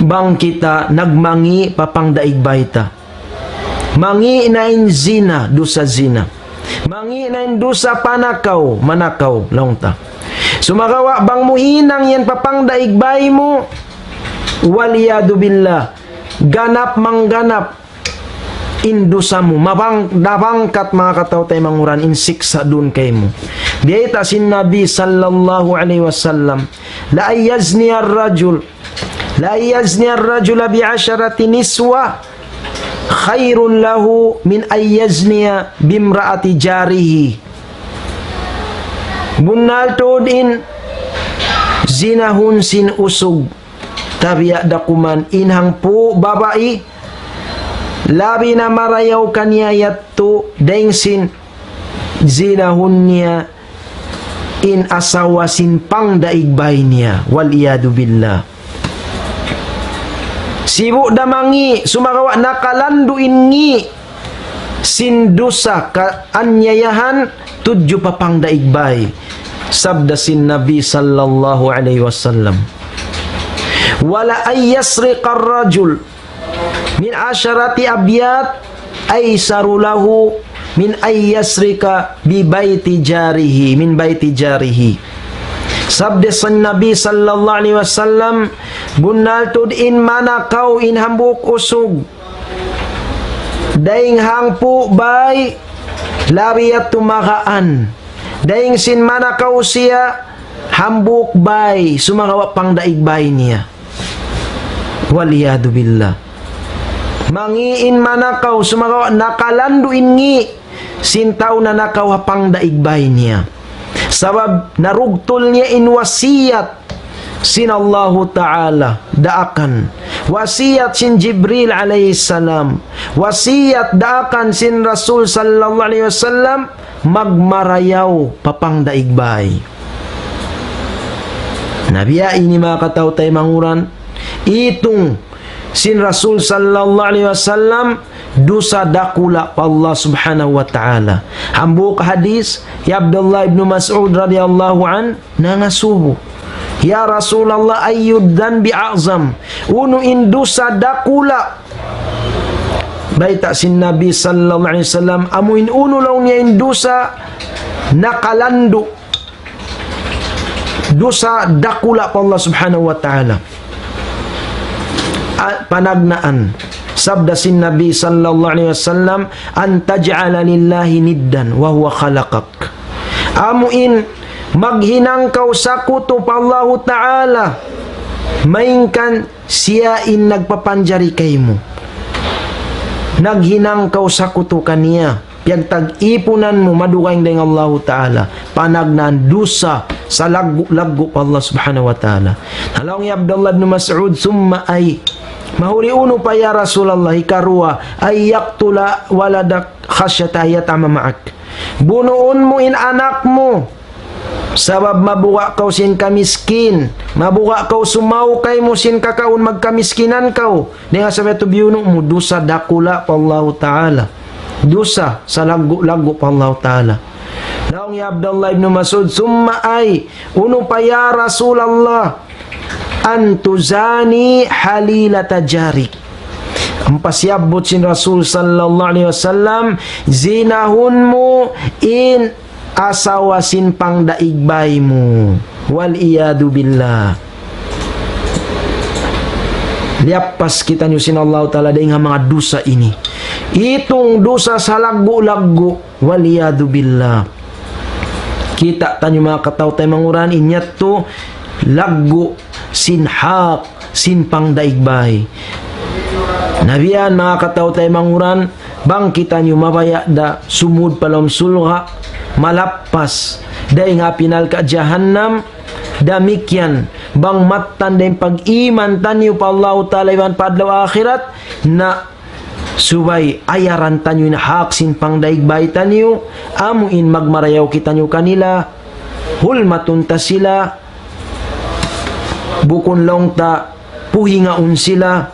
Bang kita nagmangi' pa pangdaig bay ta. Mangi' na in zina, dusa zina. Mangi' na in dusa panakaw, manakaw, laung ta. Sumagawa' bang mu hinang yan pa pangdaig bay mu, wal iyadu billah, ganap mangganap in dusa mu, mabang-, nabangkat manga kataw-taymanghuran in siksa' duun kaymu. Biyayta' sin Nabi sallallahu alayhi wasallam, لأن يزني الرجل، لأن يزني الرجل بعشرة نسوة خير له من أن يزني بامرأة جاره. Bunnal tuud in zinahun sin usug, tabiya' da kuman in hangpu' babai, labi na marayaw kaniya yadtu dayn sin zinahun niya in asawa sin pangdaig bay niya. Wal iyadu billah. Sibu' da mangi', sumagawa' nakalandu' in ngi' sin dusa kaanyayahan tudju pa pangdaig bay. Sabda sin Nabi sallallahu alayhi wasallam, ولأن يسرق الرجل من عشرة أبيات أيسر له من أن يسرق ببيت جاره، من بيت جاره. Sabda sin Nabi sallallahu alayhi wasallam, bunnal tuud in manakaw in hambuuk usug dayn hangpu' bay, labi yadtu magaan dayn sin manakaw siya hambuuk bay, sumagawa' pangdaig bay niya. Wal iyadu billah. Mangi' in manakaw, sumagawa' nakalandu' in ngi' sin tau nanakaw ha pangdaig bay niya. Sabab narugtul niya in wasiyat sin Allahu Ta'ala daakan. Wasiyat sin Jibril alayhi salam. Wasiyat daakan sin Rasul sallallahu alayhi wasallam, magmarayaw pa pangdaig bay. Na biya' ini manga kataw-taymanghuran, itung sin Rasul sallallahu alayhi wasallam, dusa dakula' pa Allah subhanahu wa ta'ala. Hambuuk hadis, hi Abdullah ibn Mas'ud radiyallahu anhu, nangasubu, "Ya Rasulullah, أي الذنب أعظم?" Unu in dusa dakula'? Bayta' sin Nabi sallallahu alayhi wasallam, amu in unu laung niya in dusa nakalandu', dusa dakula' pa Allah subhanahu wa ta'ala. A-, panagnaan. Sabda sin Nabi sallallahu alayhi wasallam, أن تجعل لله ندا وهو خلقك. Amu in maghinang kaw sakutu pa Allahu Ta'ala, malayngkan siya in nagpapanjari kaymu. Naghinang kaw sakutu kaniya. Piyagtag-ipunan mu madugaing dayn Allahu Ta'ala. Panagnaan dusa salaggu'-laggu' pa Allah subhanahu wa ta'ala. Na laung hi Abdullah ibn Mas'ud, ثم أي, mahuli unu pa ya Rasulullah, hikaruwa, أن يقتل ولدك خشية أن يطعم معك. Bunuun mu in anak mu. Sabab mabuga' kaw sin kamiskin. Mabuga' kaw sumaw kaymu sin kakaun, magkamiskinan kaw. Dayn ha sabab yadtu biyunu' mu, dusa dakula' pa Allahu Ta'ala. Dusa salaggu'-laggu' pa Allahu Ta'ala. Laung hi Abdullah ibn Mas'ud, ثم أي, unu pa ya Rasulullah, أن تزاني حليلة جارك. Ampa siyabbut sin Rasul sallallahu alayhi wasallam, zinahun mu in asawa sin pangdaig bay mu. Wal iyadu billah. Liyappas kitaniyu sin Allah Ta'ala dayn ha manga dusa ini. Itung dusa salaggu'-laggu'. Wal iyadu billah. Kita' taniyu manga kataw-taymanghuran, in yadtu laggu' sin hak sin pangdaig bay. Na biya' yan manga kataw-taymanghuran, bang kitaniyu mabaya' da sumud pa lawm surga', malappas dayn ha api narka' jahannam, damikkiyan bang mattan dayn pag-iman taniyu pa Allahu Ta'ala iban pa adlaw akhirat, na subay ayaran taniyu in hak sin pangdaig bay taniyu, amu in magmarayaw kitaniyu kanila, hulmatun ta sila, bukun laung ta puhingaun sila,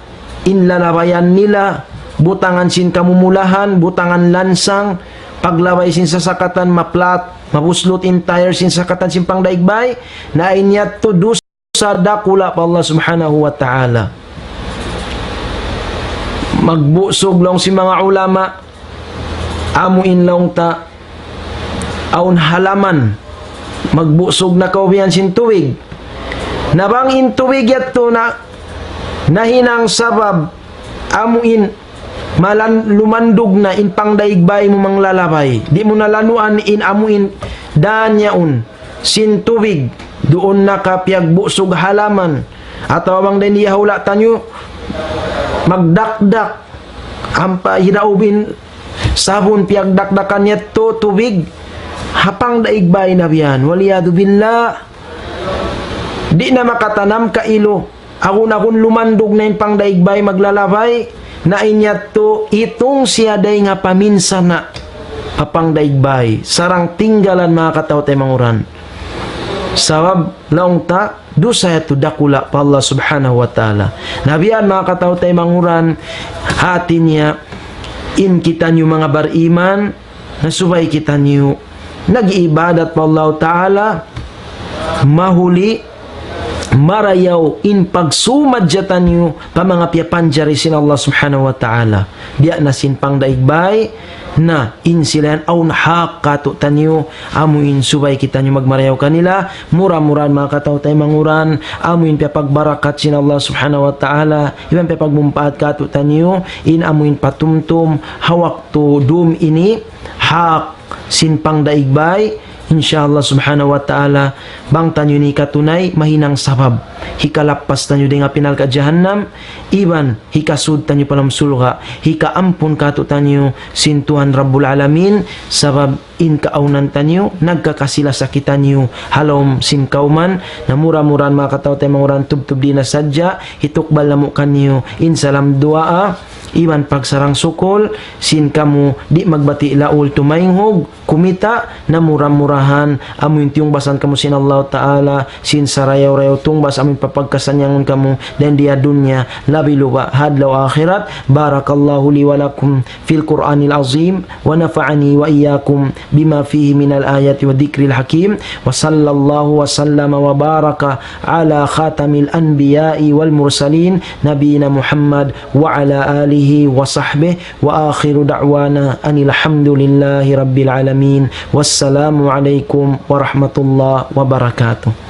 in lalabayan nila, butangan sin kamumulahan, butangan lansang, paglabay sin sasakatan maplat, mabuslut in tire sin sasakatan sin pangdaig bay, na in yadtu dusa dakula' pa Allah Subhanahu wa Ta'ala. Magbusug laung sin manga ulama, amu in laung ta, awn halaman, magbusug na kaw biya' yan sin tubig. Na bang in tubig yadtu na, nahinang sabab, amu in malan-, lumandug na in pangdaig bay mu manglalabay. Di' mu na lanuan in amu in daan yaun sin tubig. Duun na ka piyagbusug halaman. Atawa bang dayn di ha hula' taniyu, magdakdak. Ampa hidaubin sabun piyagdakdakan yadtu tubig. Ha pangdaig bay na biya' yan. Wal iyadu billah. Di' na makatanam kailu. Agun-agun lumandug na in pangdaig bay maglalabay, na in yadtu itung siya dayn ha paminsana' pa pangdaig bay, sarang tinggalan manga kataw-taymanghuran. Sabab laung ta, dusa yadtu dakula' pa Allah Subhanahu wa Ta'ala. Na biya' yan manga kataw-taymanghuran, hati niya, in kitaniyu manga bariman, na subay kitaniyu nag-iibadat pa Allah Ta'ala, mahuli marayaw in pagsumadja taniyu pa manga piyapanjari sin Allah Subhanahu wa Ta'ala. Biya' na sin pangdaig bay, na in sila yan awn hak kātu'niyu, amu in subay kitaniyu magmarayaw kanila, mura-murahan manga kataw-taymanghuran, amu in piyapagbarakat sin Allah Subhanahu wa Ta'ala, iban piyapagmumpaat kātu'niyu, in amu in patumtum, ha waktu dum ini, hak sin pangdaig bay, insya Allah Subhanahu wa Ta'ala, bang taniyu ini katunay, mahinang sabab hikalappas taniyu dayn ha api narka' jahannam, iban hikasud taniyu pa lawm surga', hikaampun kātu'niyu sin Tuhan Rabbul Alamin, sabab in kaawnan taniyu, nagkakasi-lasa kitaniyu ha lawm sin kawman, na mura-murahan manga kataw-taymanghuran tubtub di na sadja, hitukbal namu' kaniyu in salam duwaa, iban pagsarang sukul, sin kamu di' magbati' laul tumaynghug, kumita', na mura-murahan, amu in tiyungbasan kamu sin Allah Ta'ala, sin sarayaw-rayaw tungbas amu in papagkasannyangun kamu, dayn di ha dunya, labi-labi ha adlaw akhirat. بارك الله لي ولكم في القرآن العظيم، ونفعني وإياكم بما فيه من الآيات والذكر الحكيم، وصلى الله وسلم وبارك على خاتم الأنبياء والمرسلين، نبينا محمد وعلى آله وصحبه، وآخر دعوانا أن الحمد لله رب العالمين. والسلام عليكم ورحمة الله وبركاته.